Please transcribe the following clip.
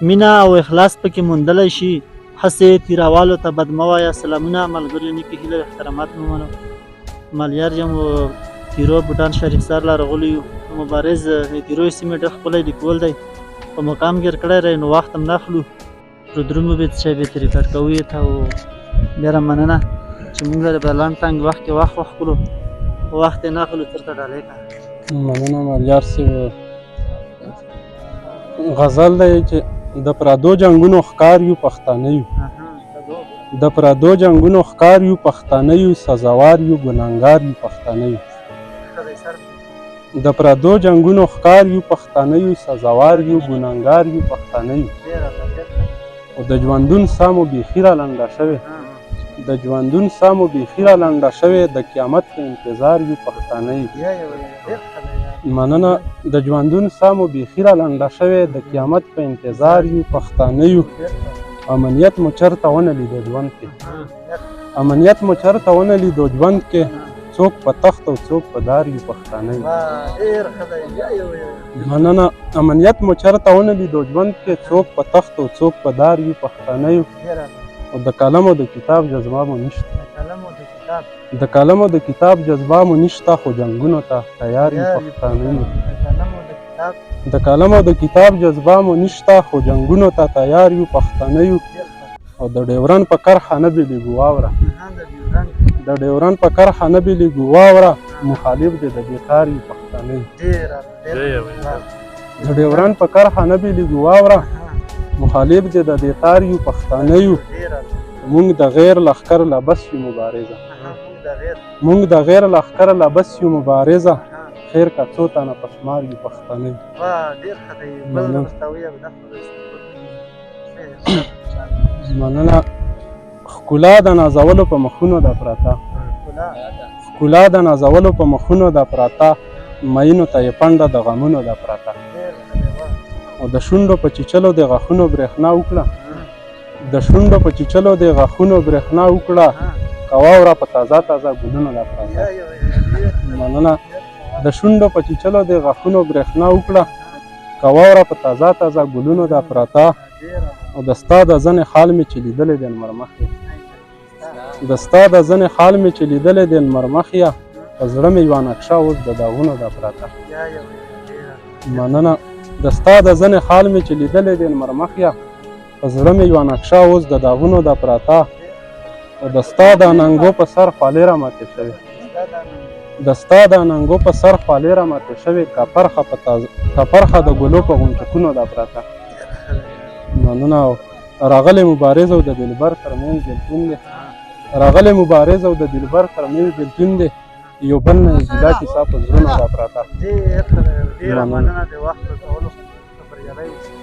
مینه او اخلاص پکې موندلی شي. هسې تیراوالو ته بد مه وایه. سلامونه ملګریو، نیکې هیلې او احترامات مو منو. ملیار یم او تیرو بوټان شریف سر لا راغلي یو. مبارز تیرو سیمې ډېر ښکلی لیکوال دی، په مقام ګیر کړی دی، نو وخت هم نه اخلو، رودرومو به څه به ترې کټ کوو یې ته. او ډېره مننه چې موږ له په لنډ تنګ وخت کې وخت وخکلو، وخت یې نه اخلو، چېرته ډالۍ کړه. مننه ملیار صاحب. غزل دی چې د پردو جنګونو ښکار یو پښتانه یو، د پردو جنګونو ښکار یو پښتانه یو، سزاوار یو ګناهګار یو پښتانه یو، د پردو جنګونو ښکار یو پښتانه یو، سزاوار یو ګناهګار یو پښتانه یو. او د ژوندون ساه مو بیخي را لنډه شوې، د ژوندون ساه مو بیخي را لنډه شوې، د قیامت په انتظار یو پښتانه یو. مننه. د ژوندون ساه مو بیخي را لنډه شوې، د قیامت په انتظار یو پښتانه یو. امنیت مو چرته ونه لیدو ژوند کې، امنیت مو چرته ونه لیدو ژوند کې، څوک په تخت او څوک په دار یو پښتانه یو. مننه. امنیت مو چرته ونه لیدو ژوند کې، څوک په تخت او څوک په دار یو پښتانه یو. او د قلم او د کتاب جذبه مو نشته، د قلم او د کتاب جذبه مو نشته، خو جنګونو ته تیار یو پښتانه یو. د قلم او د کتاب جذبه مو نشته، خو جنګونو ته تیار یو پښتانه یو. او د ډیورن په کرښه نه بېلېږو واوره، د ډیورن په کرښه نه بېلېږو واوره، مخالف دې د دې کار یو پښتانه یو. د ډیورن په کرښه نه بېلېږو واوره، مخالف دې د دې تار یو پښتانه یو. مونږ د غیر لښکر له بس یو مبارزه، مونږ د غیر لښکر له بس یو مبارزه، خیر که څو تنه په شمار یو پښتانه یو. مننه. ښکلا د نازولو په مخونو ده پرته، ښکلا د نازولو په مخونو ده پرته، مئینو ته یې پنډه د غمونو ده پرته. او د شونډو په چیچلو د غاښونو برېښنا وکړه، د شونډو په چیچلو د غاښونو برېښنا وکړه، که واوره په تازه تازه ګلونو ده پرته. مننه. د شونډو په چیچلو د غاښونو برېښنا وکړه، که واوره په تازه تازه ګلونو ده پرته. او د ستا د زنې خال مې چې لیدلی دی لمرمخې، د ستا د زنې خال مې چې لیدلی دی لمرمخیه، په زړه مې یوه نقشه اوس د داغونو ده پرته. مننه. د ستا د زنې خال مې چې لیدلی دی لمرمخیه، په زړه مې یوه نقشه اوس د داغونو ده پرته. او د ستا د اننګو په سر خولې را ماتې شوې، د ستا د اننګو په سر خولې را ماتې شوې، کپرخه په تازه کپرخه د ګلو په غونچکونو ده پرته. مننه. او راغلی مبارز او د دلبر ترمنځ بېلتون دی، راغلی مبارز او د دلبر ترمنځ بېلتون دی، یو بل نه یې جدا کیسه په زړونو ده پرته. ډېره مننه د وخت ورکولو، بریالی اوسئ.